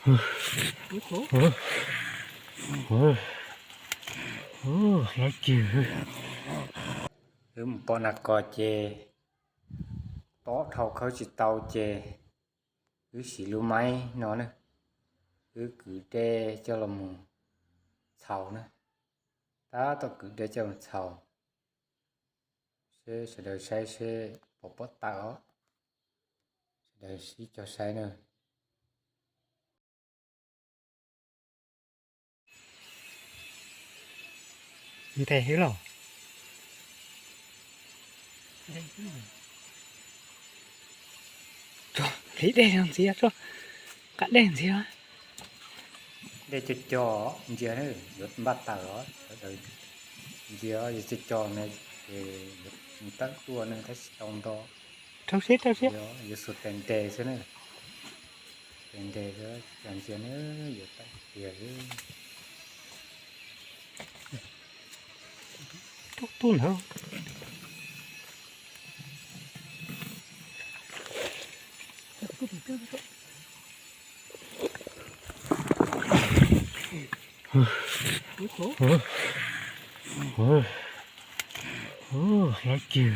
Lov cig. Wb mus pom nas kos ces tob dhau khawb tsis tau ces wb siv lub maib no na, wb kwv dej coj los mus txhaus na. Tab tom kwv dej coj mus txhaus, seb sawv daws saib seb puas pom tawm os. Sawv daws sib cog saib na. Ntes xwb los. Tso, nqhis dej ntxiv, tso, nqa dej ntxiv. Dej cog cog ntsia na, yuav npaj tawm os. Ntsia yuav cog cog na, ces yuav tawm tuaj na tab sis tau nto. Rau siab, rau siab. Yuav xuas tes ntes xwb na. Tes ntes xwb, cog ntsia na, yuav tawm tiag xwb. Tub ntawd. Lov cig.